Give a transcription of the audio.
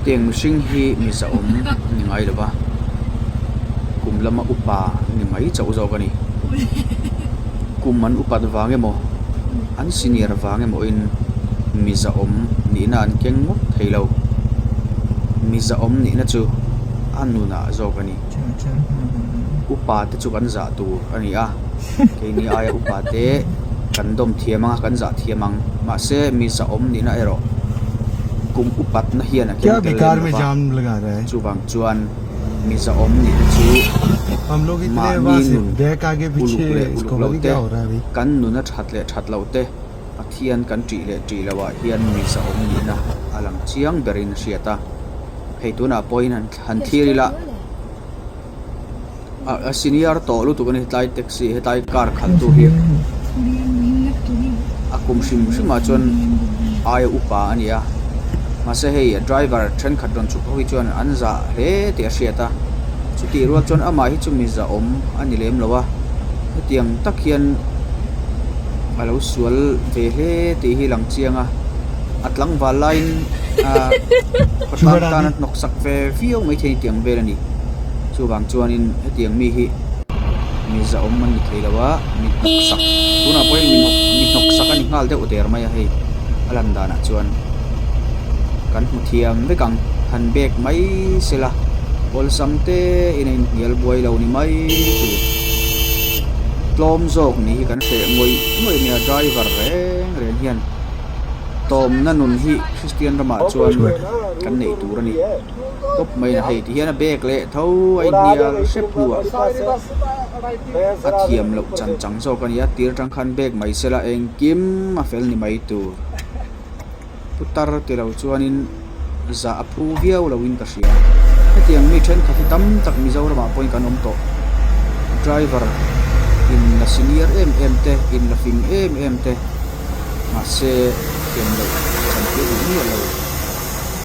Hetiang mihring hi mi zahawm a ni ngai lo va, kum lama upa a ni mai chauh zawk a ni. Kum an upat vang emaw, an senior vang emawin mi zahawm nihna an keng ngawt thei lo. Mi zahawm nihna chu a nunah zawk a ni. Upa te chu kan zah tur a ni a, keini aia upa te kan dawm thiam ang a, kan zah thiam ang. Mahse mi zahawm nihna erawh kum upatna hian a keng tel lem lo va, chuvang chuan mi zahawm nihna chu mahni nun uluk leh uluk loh te, kan nuna that leh that loh te, Pathian kan ṭih leh ṭih lohah hian mi zahawm nihna a lang chiang berin a hriat a. Hei tunah pawhin han thlir ila a senior tawh lutuk a ni tlai taxi hetlai car khalh tu hi a kum hrim hrim ah chuan aia upa a ni a mahse hei a driver thenkhat rawn chhuk ho hi chuan an zah hle tih a hriat a chutih rual chuan amah hi chu mi zahawm a ni lem lo a hetiang tak hian a lo sual ve hle tih hi lang chiang a a tlangval laiin ahh khawtlang tan a hnawk sak ve viau mai thei tiang vel a ni chuvang chuanin hetiang mi hi mi zahawm an ni thei lo a mi hnawk sak tunah pawh hian mi hnawk mi hnawk sak a ni nghal deuh der mai a hei a lan danah chuan kan hmu thiam vek ang han bek mai sela awlsam te in a inhnial buai lo ni mai tur tlawm zawk ni hi kan hreh ngawih ngawih mai a driver reng reng hian tawmna nun hi Kristian ramah chuan kan neih tur a ni tawp mai a hei ti hian a bag leh tho a inhnial hrep hnuah a thiam loh chan chang zawk a ni a tir atang khan bag mai sela engkim a fel ni mai tur putar ti lo chuanin zah a phu viau loin ka hria hetiang mi thenkhat hi tam tak Mizoramah pawhin kan awm tawh driver in la senior em em te in la fing em em te mahse thiam loh chan tir duh miah lo.